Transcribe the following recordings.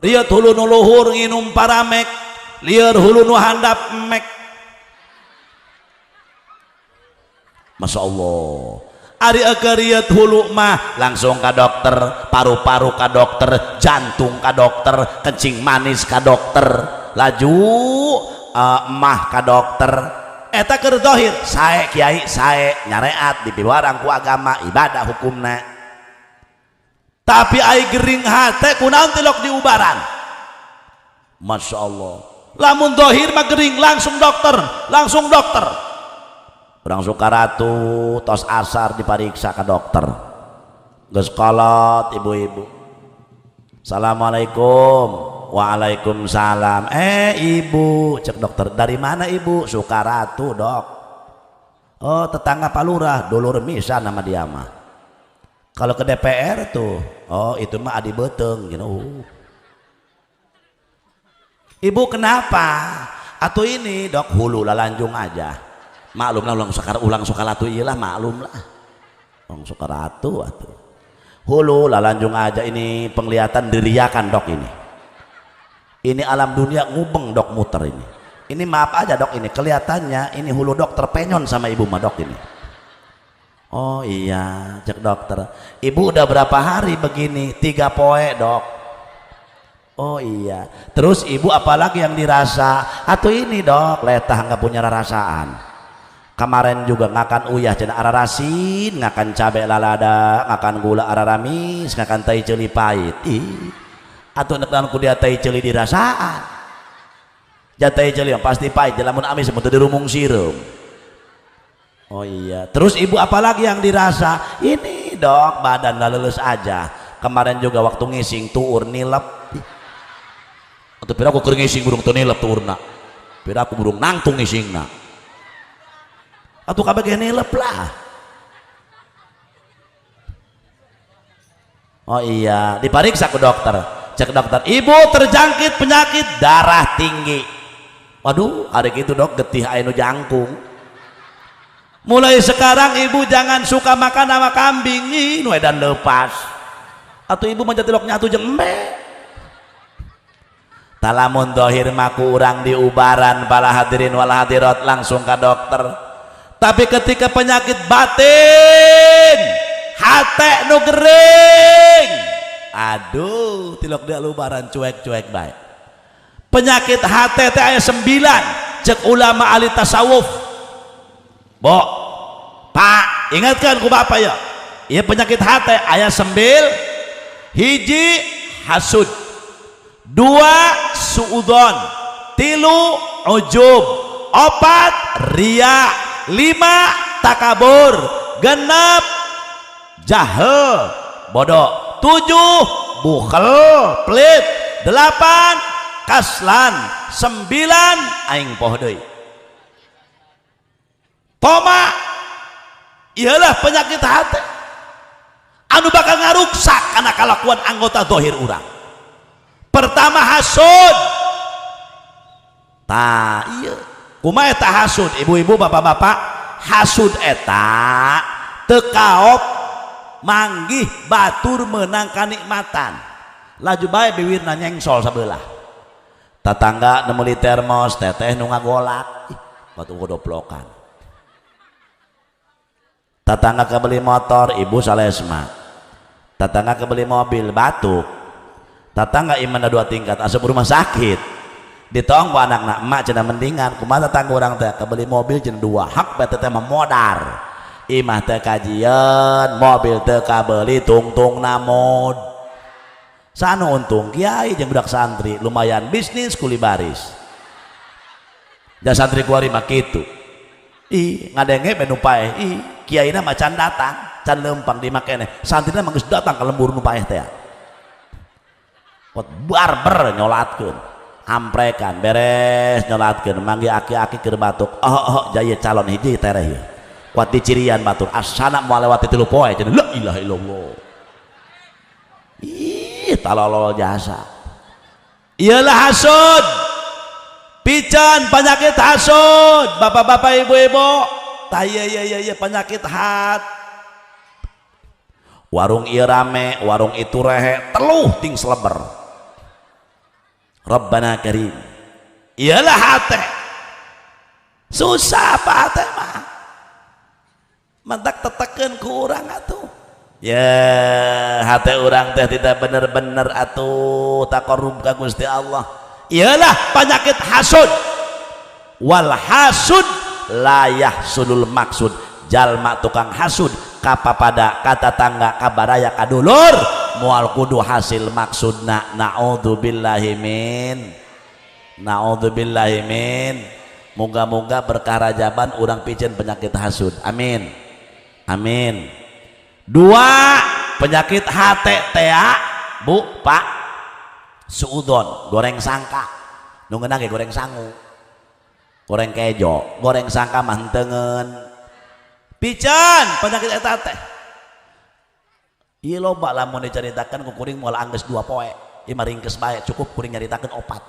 Riat hulu nu luhur nginum paramek, lieur hulu nu handap mek. Masya Allah. Ari riat hulu mah langsung ka dokter, paru-paru ka dokter, jantung ka dokter, kencing manis ka dokter, laju mah ka dokter. Eta keur zahir, sae kiai sae nyareat dipiwarang ku agama ibadah hukumna. Tapi ai gering hate kunaon tilok diubaran. Masya Allah. Lamun zahir mah gering langsung dokter, langsung dokter. Urang Sukaratu tos asar dipariksa ke dokter. Geus kolot ibu-ibu. Assalamualaikum. Waalaikumsalam. Ibu, cek dokter, dari mana ibu? Sukaratu, Dok. Oh, tetangga Pak Lurah, dulur misa nama dia mah. Kalau ke DPR tuh, oh itu mah adi beteng gitu. Oh. Ibu kenapa? Atau ini, Dok, hulu lalanjung aja. Maklum lah ulang Sukaratu iyalah maklum lah. Ulang Sukaratu atuh. Hulu lalanjung aja ini penglihatan diriakan Dok ini. Ini alam dunia ngubeng Dok muter ini. Ini maaf aja Dok ini kelihatannya ini hulu Dok terpenyon sama ibu mah Dok ini. Oh iya, cek dokter. Ibu udah berapa hari begini? 3 poe Dok. Oh iya. Terus ibu apalagi yang dirasa? Atau ini Dok, letah nggak punya rasaan. Kemarin juga ngakan uyah cenah ararasin, ngakan cabe lalada, ngakan gula araramis, ngakan tai ceuli pahit. Ih. Atuh nek ku dia tai ceuli dirasaan. Ja tai ceuli pasti pahit, lamun amis mun teu dirumung sireum. Oh iya. Terus ibu apalagi yang dirasa? Ini Dok, badan laleles aja. Kemarin juga waktu ngising tuur nilep. Atuh pira aku keur ngising burung teu nilep tuurna. Pira aku burung nangtung ngisingna. Atuh kabeh nilep lah. Oh iya, diperiksa ke dokter. Cek dokter, ibu terjangkit penyakit darah tinggi. Waduh, ada gitu Dok, getih aya nu jangkung. Mulai sekarang ibu jangan suka makan sama kambing, ih nu edan lepas. Atau ibu mah tilok nyatu jeung embe. Talamun dohir maku urang diubaran para hadirin wal hadirat langsung ke dokter. Tapi ketika penyakit batin, hate nu gering, aduh tilok dia lubaran cuek-cuek baik. Penyakit hate teh aya 9 cek ulama ahli tasawuf. Bo, Pak, ingatkan ku bapak ya. Iya penyakit hate aya 9, hiji hasud, 2 suudzon, 3 ujub, 4 riya, 5 takabur, 6 jahil bodoh, 7 bukhel pelit, 8 kaslan, 9 aing poho deui. Toma ialah penyakit hati anu bakal ngaruksak karena kalakuan anggota dohir urang. Pertama hasud. Ta iya kumaha eta hasud ibu-ibu bapak-bapak? Hasud eta teu kaop manggih batur meunang kanikmatan, laju bae biwirna nyengsol sabelah. Tatangga nu meuli termos teteh nu ngagolak, ih batu godoplokan. Tatangga kebeli motor ibu salesma, tatangga kebeli mobil batuk, tatangga imana 2 tingkat asup rumah sakit. Ditong ku anakna, emak cenah mendingan kumaha tetangga urang teh kebeli mobil cenah 2 hak bae teh mah modar, imah teh kajian mobil teh kabeli tungtung namod. Sanu untung kiai jeung budak santri lumayan bisnis kuli baris. Da santri kuari mah kitu. Ih ngadenge be nu paeh, ih kiaina mah can datang, can leumpang di makene. Santrina mah geus datang ka lembur nu paeh teh. Pot barber nyolatkeun. Amprekan beres nyolatkeun manggi aki-aki keur batuk. Oh oh jaya calon hiji tereh ieu. Kuat dicirian batur asana moal lewat 3 poe cenah la ilaha illallah. Ih talolol jasa. Iyalah hasud. Pican penyakit hasud, bapak-bapak ibu-ibu. Tah iya iya iya penyakit hat. Warung ieu rame, warung itu rehe, teluh ting seleber. Rabbana karim. Iyalah hate susah apa hate mah mantak tetekeun ku urang atuh ya. Hate urang teh tidak bener-bener atuh taqarrub ka Gusti Allah. Iyalah penyakit hasud. Wal hasud la yahsulul maksud. Jalma tukang hasud kapapada, ka tatangga, kabaraya, kadulur, moal kudu hasil maksudna. Naudzubillahi min, naudzubillahi min. Moga-moga berkah Rajaban urang piceun penyakit hasud. Amin, amin. Dua penyakit hate tea, Bu, Pak, suudon, goreng sangka. Nu ngeunah ge goreng sangu, goreng kejo, goreng sangka mah hentengeun. Piceun penyakit eta teh. Ieu loba lamun dicaritakeun ku kuring moal anggeus 2 poe. Ieu mah ringkes bae, cukup kuring nyaritakeun opat.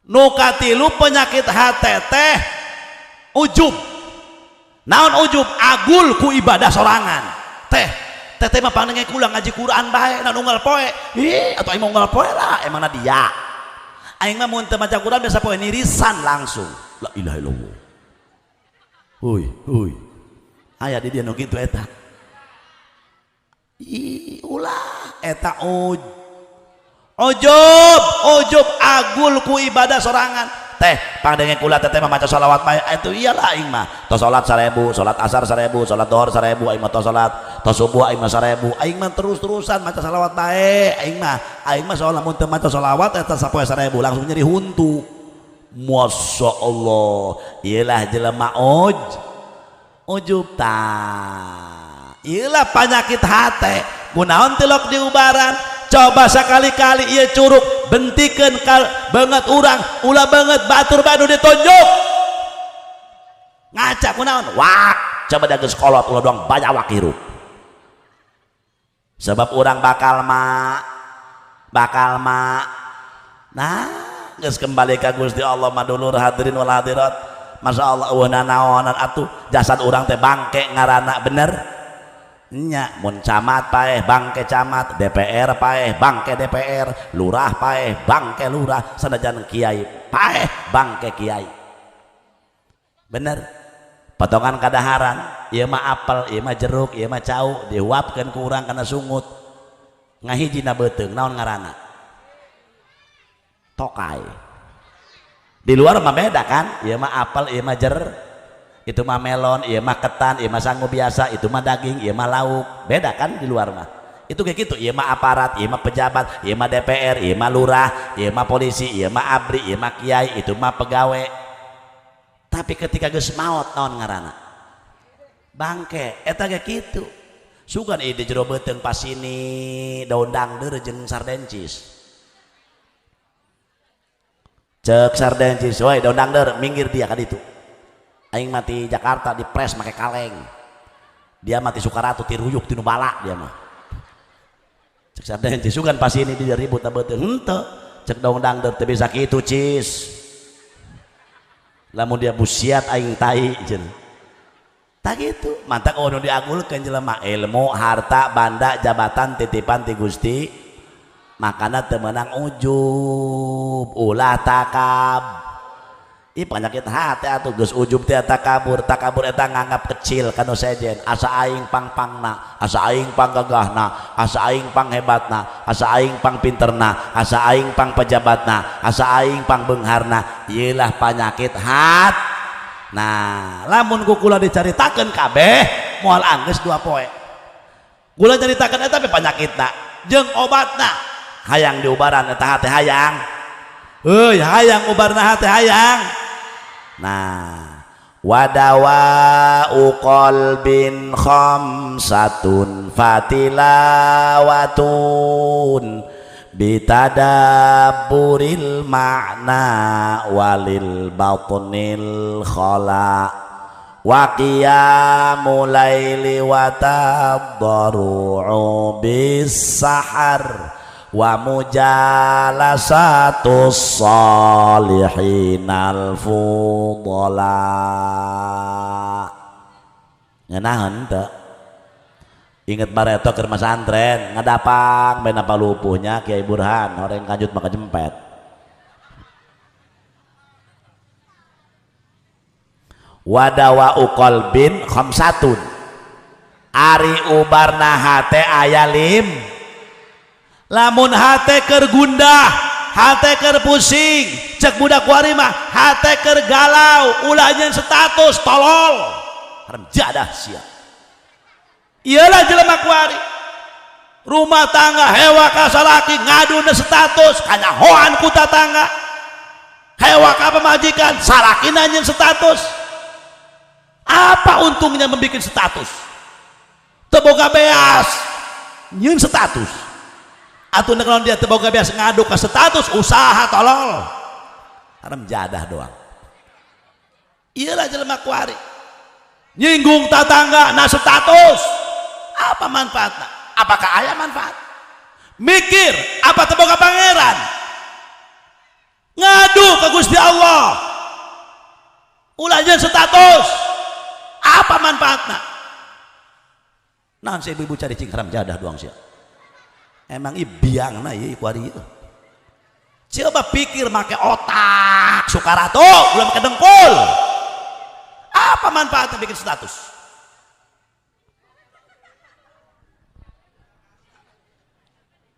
Nu katilu penyakit hate teh ujub. Naon ujub? Agul ku ibadah sorangan. Teh, teteh mah pangnenge kula ngaji Quran bae na unggal poe. Ih, atuh aing mah unggal poe lah, emangna dia. Aing mah mun teu maca Quran biasa poe nirisan langsung. La ilaha illallah. Hui, hui. Aya di dia nu kitu eta. Ih, ulah eta ujub, ujub agul ku ibadah sorangan. Teh, pangdenge kula teteh mah maca sholawat bae itu. Iyalah, aing mah tos salat 1000, salat asar 1000, salat dohor 1000, aing mah tos salat, tos subuh aing mah 1000. Aing mah terus-terusan maca sholawat bae. Aing mah soalna mun teu maca sholawat eta sapoe 1000 langsung nyeri huntu. Masya Allah, iyalah jelema ujub tah. Iyalah penyakit hate. Kunaon tilok diubaran? Coba sekali-kali ieu curug bentikeun kal banget urang, ulah banget batur bae nu ditunjuk ngaca. Kunaon wak? Coba da geus kolot, ulah doang bayawak hirup, sebab urang bakal ma bakal ma. Nah, geus kembali ka Gusti Allah mah, dulur hadirin wal hadirat, Masya Allah, eueuh nanaonan atuh. Jasad urang teh bangke ngaranna, bener nya? Mun camat paeh, bangke camat. DPR paeh, bangke DPR. Lurah paeh, bangke lurah. Sanajan kiai paeh, bangke kiai. Bener? Potongan kadaharan, ieu mah apel, ieu mah jeruk, ieu mah cau, dihuapkeun ku urang kana sungut, ngahiji na beuteung. Naon ngaranna? Tokai. Di luar mah beda kan? Ieu mah apel, ieu mah itu mah melon, ieu mah ketan, ieu mah sangu biasa, itu mah daging, ieu mah lauk. Beda kan di luar mah? Itu kayak gitu. Ieu mah aparat, ieu mah pejabat, ieu mah DPR, ieu mah lurah, ieu mah polisi, ieu mah abri, ieu mah kiai, itu mah pegawai. Tapi ketika geus maot, naon ngaranna? Bangke. Eta kayak gitu. Sugan ieu di jero beuteung pasini daun dangdeur jeung sardencis. Cek sardencis, "Woi, daun dangdeur, minggir dia ka ditu. Aing mati Jakarta di pres make kaleng. Dia mati Sukaratu tiruyuk tinu bala dia mah." Cek sardencis, "Sugan pasini dia ribut beuteung." "Henteu," cek daun dangdeur, "teu bisa kitu, cis. Lamun dia busiat aing tai cenah." Tak gitu. Mantak oh nu diagulkeun jelema ilmu, harta, banda, jabatan titipan ti Gusti. Makana teu meunang ujub, ulah takab. Ih, penyakit hati atuh geus ujub teh takabur. Takabur eta nganggap kecil kanu sejen. Asa aing pang-pangna, asa aing pang gagahna, asa aing pang hebatna, asa aing pang pinterna, asa aing pang pejabatna, asa aing pang beungharna. Ieulah penyakit hat. Nah, lamun ku kula dicaritakeun kabeh moal anggeus 2 poe. Kula caritakeun eta penyakitna jeung obatna. Hayang diubaran eta hate? Hayang? Heuy, hayang ubarna hate, hayang? Nah, wadawa qalbin khamsatun fatilawatun bitadabburil ma'na walil batnil khala wa qiyamul laili wa tadarru'u bis sahar wa mujalasatus solihinal fudala. Ngenahan teu? Inget bareto keur masantren ngadapang bae, napa lupuhnya Kiai Burhan horeng kanjut maka jempet. Wadawa qalbin khamsatun. Ari ubarna hate aya lim. Lamun hate keur gundah, hate keur pusing, cek budak kuari mah hate keur galau, ulah nyeun status tolol. Haram jadah sia. Iyalah jelema kuari. Rumah tangga hewa ka salaki ngaduna status, kanyahoan ku tatangga. Hewa ka pamajikan, salakina nyeun status. Apa untungnya membuat status? Teu boga beas, nyeun status. Atau kalau dia teu boga beas ngadu ke status, usaha tolol. Haram jadah doang. Iyalah jelema kuari. Nyinggung tatangga na status. Apa manfaatnya? Apakah aya manfaat? Mikir, apa teu boga pangeran? Ngadu ke Gusti Allah. Ulah nyeun status. Apa manfaatnya? Naon si ibu-ibu cari cing haram jadah doang sih. Emang i biangna ieu kuari ieu. Coba pikir make otak Sukarato, ulah make dengkul. Apa manfaatnya bikin status?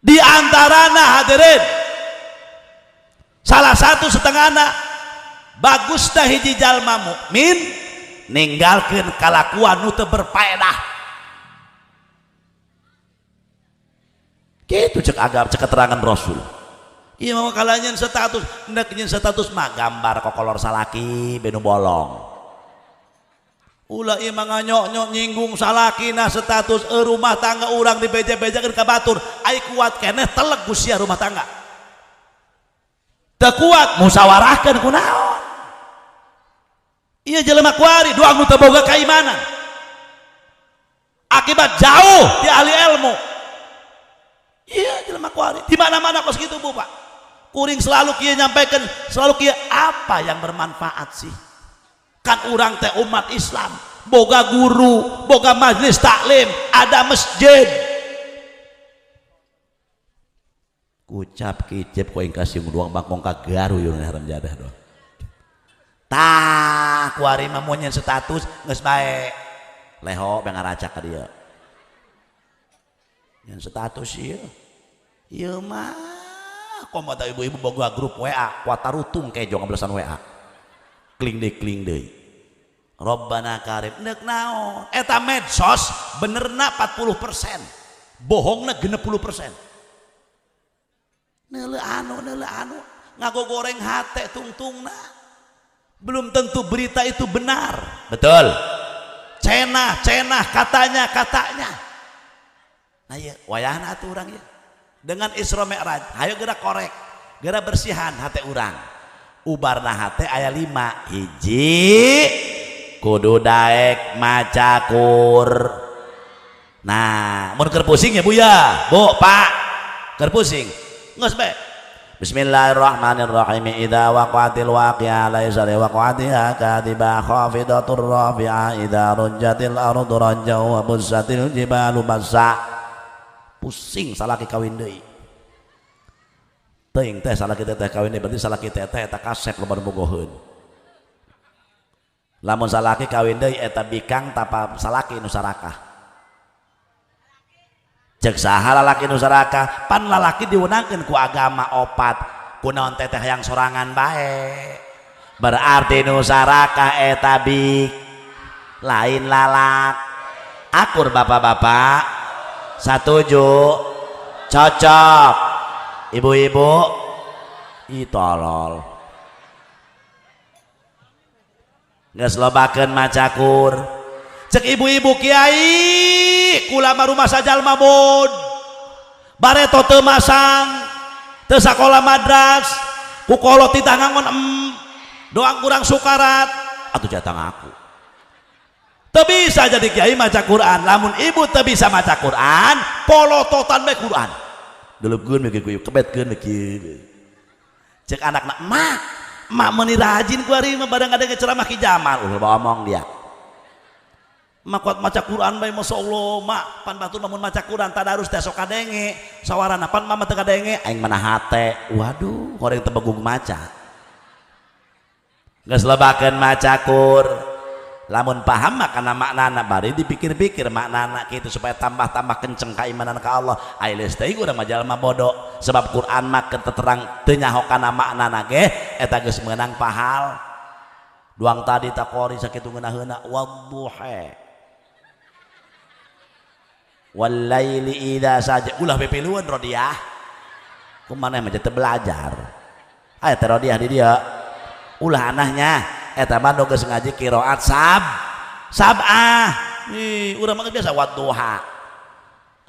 Di antarana hadirin, salah satu setengahna bagusna hiji jalma mukmin ninggalkeun kalakuan nu teu berfaedah. Gitu cek agam, cek keterangan Rasul. Iya mau kalanyan status, hendak nyen status mah gambar kokolor salaki benu bolong. Ulah ieu mah nganyok-nyok nyinggung salaki nah status rumah tangga urang dibeja-bejakeun ka batur, ai kuat keneh teleg gusia rumah tangga. Teu kuat musyawarahkeun kunaon. Ieu jelema kuari doang nu teu boga kaimanan. Akibat jauh di ahli ilmu. Iya jelema kuari di mana-mana kos gitu Bu Pak. Kuring selalu kieu nyampaikan, selalu kieu apa yang bermanfaat sih? Kan urang teh umat Islam, boga guru, boga majelis taklim, ada masjid. Kucap kicep ku aing kasih doang bangkong ka garu yeuh haram jadah doang. Tah kuari mah mun nyeun status geus bae. Leho be ngaracak ka dieu. Nyeun status ieu. Ieu mah komo tah ibu-ibu boga grup WA, kuatarutung kejo ngabelesan WA. Kling deui kling deui. Robbana karim neuk naon? Eta medsos benerna 40%, bohongna 60%. Neuleuh anu ngagogoreng hate tungtungna. Belum tentu berita itu benar. Betul. Cenah cenah katanya katanya. Nah ieu wayahna atuh urang ieu. Dengan Isra Mi'raj, hayo geura korek, geura bersihan hate urang. Ubarna hate aya 5. Hiji kudu daek maca Qur. Nah, mun keur pusing ya Bu ya, Bu, Pak, keur pusing. Geus bae. Bismillahirrahmanirrahim. Idza waqa'atil waqi'ah laisa liwaqa'atiha kadhibah khafidatur rafi'ah idza rujjatil ardu rajjan wa bussatil jibalu bassa. Pusing salaki kawin deui. Teuing teh salaki teh kawin deui berarti salaki teh eta kasep loba nu bogoheun. Lamun salaki kawin deui eta bikang tapa salaki nu sarakah. Cek saha lalaki nu sarakah? Pan lalaki diwenangkeun ku agama opat. Kunaon teteh hayang sorangan bae. Berarti nu sarakah eta bik lain lalak. Akur bapak-bapak? Satuju? Cocok. Ibu-ibu? Ih tolol. Geus lobakeun maca Qur. Cek ibu-ibu kiai, kulama rumah sajalma bod. Bareto teu masang, teu sakola madras, ku kolot titah ngangon doang kurang sukarat, atuh jatang aku. Teu bisa jadi kiai maca Quran. Lamun ibu teu bisa maca Quran, polototan bae Quran. Dulupkeun we kieu, kebetkeun we kieu. Cek anakna, "Mak, mak meuni rajin ku ari mah barang ada ceramah Ki Jamal." Ulah omong dia. Mak kuat maca Quran bae masyaallah, mak pan batur lamun maca Quran tadarus teh sok kadenge. Sawarana pan mama teu kadenge, aing mana hate. Waduh, horeng teu begung maca. Geus lobakeun maca Qur. Lamun paham mah kana maknana, bari dipikir-pikir maknana kitu supaya tambah-tambah kenceng keimanan ka Allah. Ai leus teuing urang mah jalma bodoh, sebab Quran mah terang teu nyaho kana maknana ge eta geus meunang pahal. Duang tadi takori sakitu ngeunaheuna wadduha wal laili idza saja, ulah pepiluan rodiah kumaha mah teu belajar. Aya teh rodiah di dieu ulah anahnya eta mah nu geus ngaji qiraat sab'ah. Ih, urang mah biasa wadduha.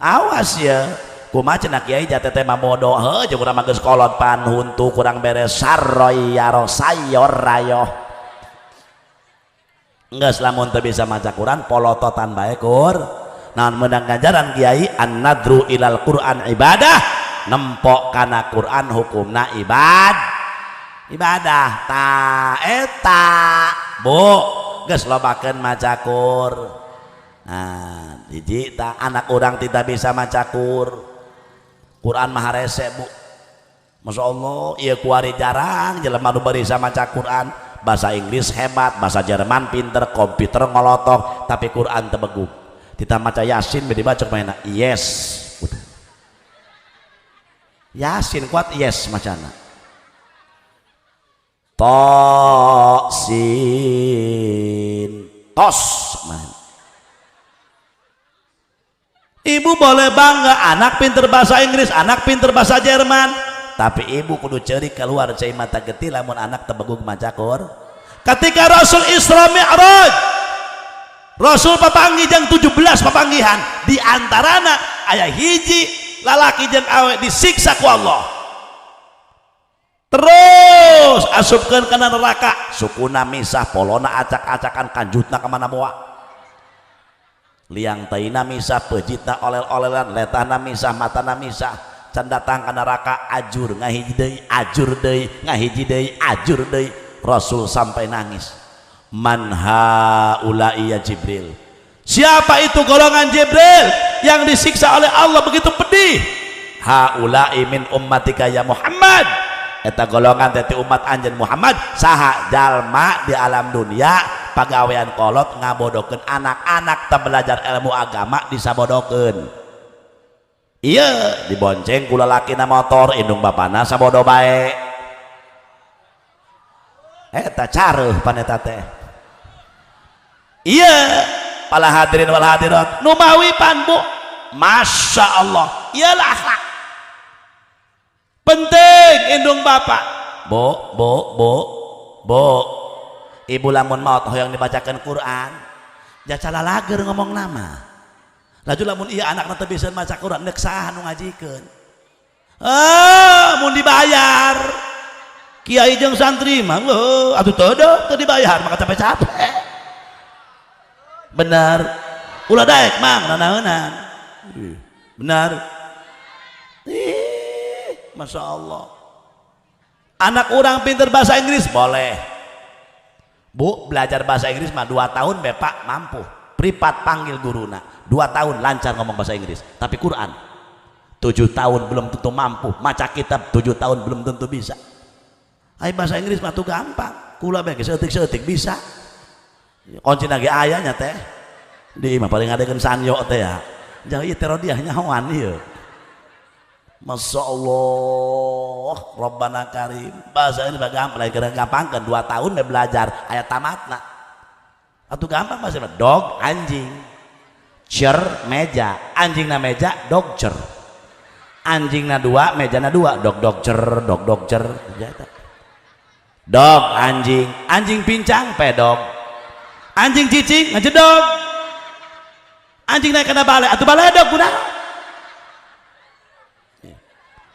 Awas ya, kumaha cenah kiai jate teh mah bodoh. Heuh, jeung urang mah geus kolot pan huntu kurang beres sarroy yaro sayor rayoh. Geus lamun teu bisa maca Quran polototan bae kur. Naon meunang ganjaran kiai? An-nadru ilal Quran ibadah, nempok kana Quran hukumna ibadah. Ta eta bu geus lobakeun maca Qur. Nah, hiji ta anak urang tidak bisa maca Quran mah rese bu. Masya Allah, ieu kuari jarang jelema nu bisa maca Quran. Bahasa Inggris hebat, bahasa Jerman pinter, komputer ngolotok, tapi Quran teu begug. Kita maca Yasin dibaca mainna yes. Udah. Yasin kuat yes macana. To sin tos main. Ibu boleh bangga anak pinter bahasa Inggris, anak pinter bahasa Jerman, tapi ibu kudu ceri keluar cai mata getih lamun anak tebegug maca Quran. Ketika Rasul Isra Mi'raj, Rasul papanggih jeung 17 papanggihan, di antarana aya hiji lalaki jeung awe disiksa ku Allah. Terus asupkeun kana neraka, sukuna misah, polona acak-acakan, kanjutna ka mana moa. Liang taina misah, peujitna olel-olelan, letahna misah, matana misah. Can datang ka neraka ajur ngahiji deui, ajur deui, ngahiji deui, ajur deui. Rasul sampai nangis. Man haula'i ya Jibril? Siapa itu golongan Jibril yang disiksa oleh Allah begitu pedih? Haula'i min ummatika ya Muhammad. Eta golongan teh umat anjeun Muhammad. Saha? Jalma di alam dunia pagawean kolot ngabodokeun anak-anak, teu belajar ilmu agama disabodokeun. Iya, dibonceng ku lalakina motor, indung bapana sabodo bae. Eta careuh pan eta teh. Iya, para hadirin wal hadirat, nu mawi pan bu, Masya Allah, iyalah akhlak penting indung bapak. Bu, bu, bu, bu, ibu lamun maot hoyong dibacakan Quran, jacala lager ngomong nama. Laju lamun iya anak teu bisa maca Quran, nek saha nu ngajikeun? Ah, mun dibayar kiai jeung santri mah heuh atuh teu teu dibayar maka capek-capek. Benar. Ulah daek mang nanaeunan. Benar. Ih, Masya Allah. Anak orang pinter bahasa Inggris boleh. Bu, belajar bahasa Inggris mah 2 tahun bapak mampu. Privat panggil guruna. 2 tahun lancar ngomong bahasa Inggris. Tapi Quran 7 tahun belum tentu mampu. Maca kitab 7 tahun belum tentu bisa. Ai bahasa Inggris mah tuh gampang. Kula bae seeutik-seeutik bisa. Kunci lagi ayahnya teh. Di mah paling ngadekeun sanyo teh ya. Jauh ieu teh rodiah nyahoan ieu. Masya Allah, Rabbana Karim. Bahasa ini gampang, lain kena gampangkan 2 tahun we belajar ayat tamatna. Atuh gampang bahasa mah. Dog anjing, chair meja, anjing na meja, dog chair. Anjing na 2, meja na 2, dog dog chair, dog dog chair. Dog anjing, anjing pincang pedog, anjing cicing ngajedog, anjing naik kana bale atuh baledog guna.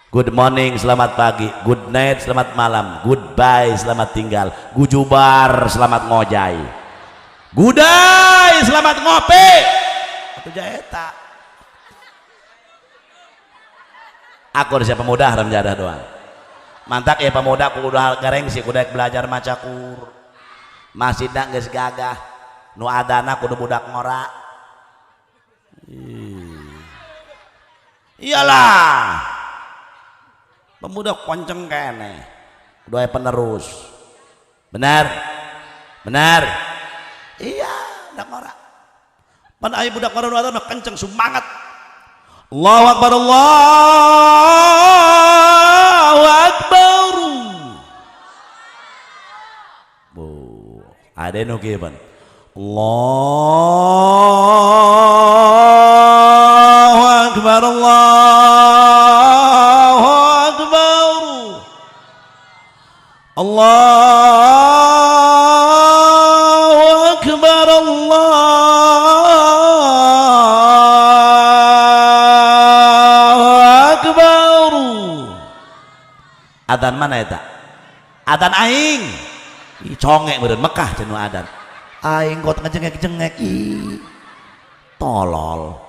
Good morning, selamat pagi. Good night, selamat malam. Goodbye, selamat tinggal. Gujubar, selamat ngojay. Gudai, selamat ngopi. Atuh jaeta. Aku siapa pemuda haram jadah doang. Mantak ya pemuda kudu gareng sih kudu belajar maca Qur. Masjidna geus gagah. Nu adana kudu budak ngora. Iyalah. Pemuda konceng kene doa penerus. Benar, benar. Iya, Budak ngora. Pan aya budak ngora nu adzan mah kenceng, semangat. Allahu akbar, Allahu akbar. Bu, ada nu kieu pan. Allahu akbar, Allahu akbar. Allahu akbar, Allahu akbar. Adzan mana eta? Adzan aing. Ih, congek meureun Mekah cenah adzan. Aing kok ngejengek-jengek, ih. Tolol.